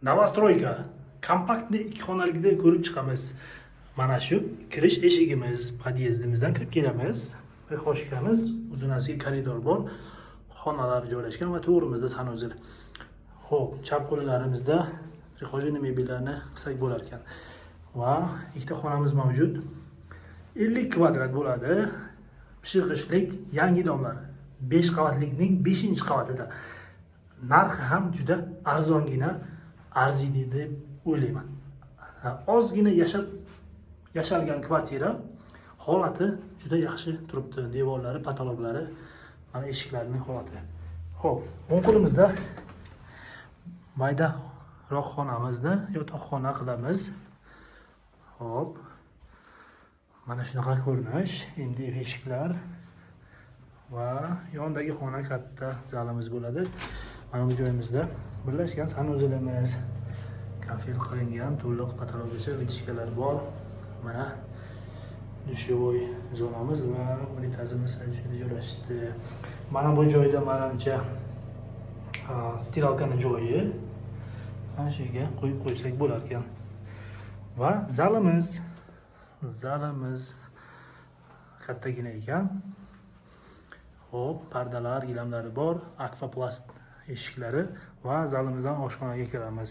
Новостройка компактный ikki xonalikni ko'rib chiqamiz. Mana shu kirish eshigimiz, podyezdimizdan kirib kelamiz. Прихожка miz, uzunasiga koridor bor. Xonalar joylashgan va to'g'rimizda санузел. Xo'p, chap qo'llarimizda прихожий mebellarni qilsak bo'lar ekan. Va ikkita xonamiz mavjud. 50 kvadrat bo'ladi. Pishig'ishlik yangi дом lar. 5 qavatlikning 5-qavatida. Narxi ham juda arzongina arziydi deb o'ylayman. Ha, ozgina yashab yashalgan kvartira, holati juda yaxshi turibdi. Devorlari, потолок lari, mana eshiklarining holati. Xo'p, o'ng qo'limizda maydaroq xonamizni yotoqxona qilamiz. Xo'p. Mana shunaqa ko'rinish. Endi eshiklar va yondagi xona katta zalimiz bo'ladi. Mana bu joyimizda birlashgan санузел imiz, kafel qilingan, to'liq потолок gacha вытяжка lar bor. Mana душевой zonamiz va unitazimiz shu yerda joylashdi. Mana bu joyda manimcha стиралка ni joyi. Mana shu yerga qo'yib qo'ysak bo'lar ekan. Va zalimiz kattagina ekan. Xo'p, pardalar, gilamlari bor, akvaplast eshiklari va zalimizdan oshxonaga kiramiz.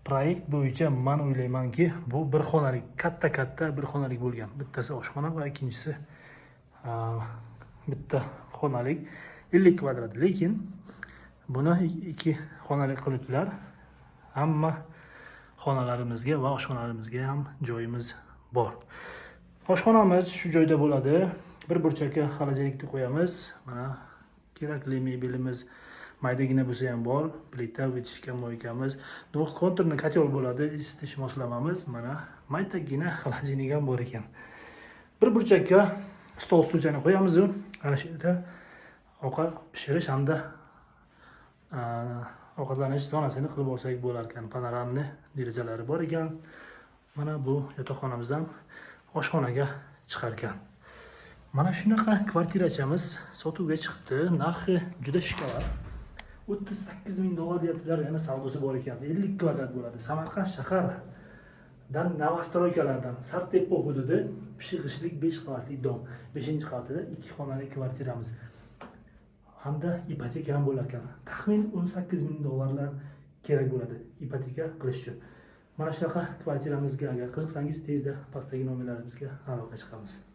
Proyekt bo'yicha man o'ylaymanki, bu bir xonalik, katta-katta bir xonalik bo'lgan. Bittasi oshxona va ikkinchisi bitta xonalik, 50 kvadrat. Lekin buni ikki xonalik qilibdilar. Hamma xonalarimizga va oshxonalarimizga ham joyimiz bor. Oshxonamiz shu joyda bo'ladi. Bir burchakka холодильник ni qo'yamiz. Mana kerakli mebelimiz maydagina bo'lsa ham bor. Plita, вытяжка, мойка miz. Двухконтурный котел bo'ladi, isitish moslamamiz. Mana maydagina холодильник ham bor ekan. Bir burchakka stol, stulchani qo'yamiz u. Ana shu yerda ovqat pishirish hamda ovqatlanish zonasini qilib olsak bo'lar ekan. Панорамный derazalari bor ekan. Mana bu yotoqxonamiz ham oshxonaga chiqar ekan. Mana shunaqa kvartirachamiz sotuvga chiqibdi. Narxi juda шоколад. 38 ming dollar deyaptilar, yana savdosi bor ekan. 50 kvadrat bo'ladi. Samarqand shahardan новостройка lardan Sartepo hududi, Pishig'ishlik 5 qavatli дом. 5-qavatida ikki xonali kvartiramiz. Hamda ipoteka ham bo'lar ekan. Taxmin 18 ming dollarlar kerak bo'ladi ipoteka qilish uchun. Mana shunaqa kvartiramizga agar qiziqsangiz, tezda pastdagi nomerlarimizga aloqa chiqamiz.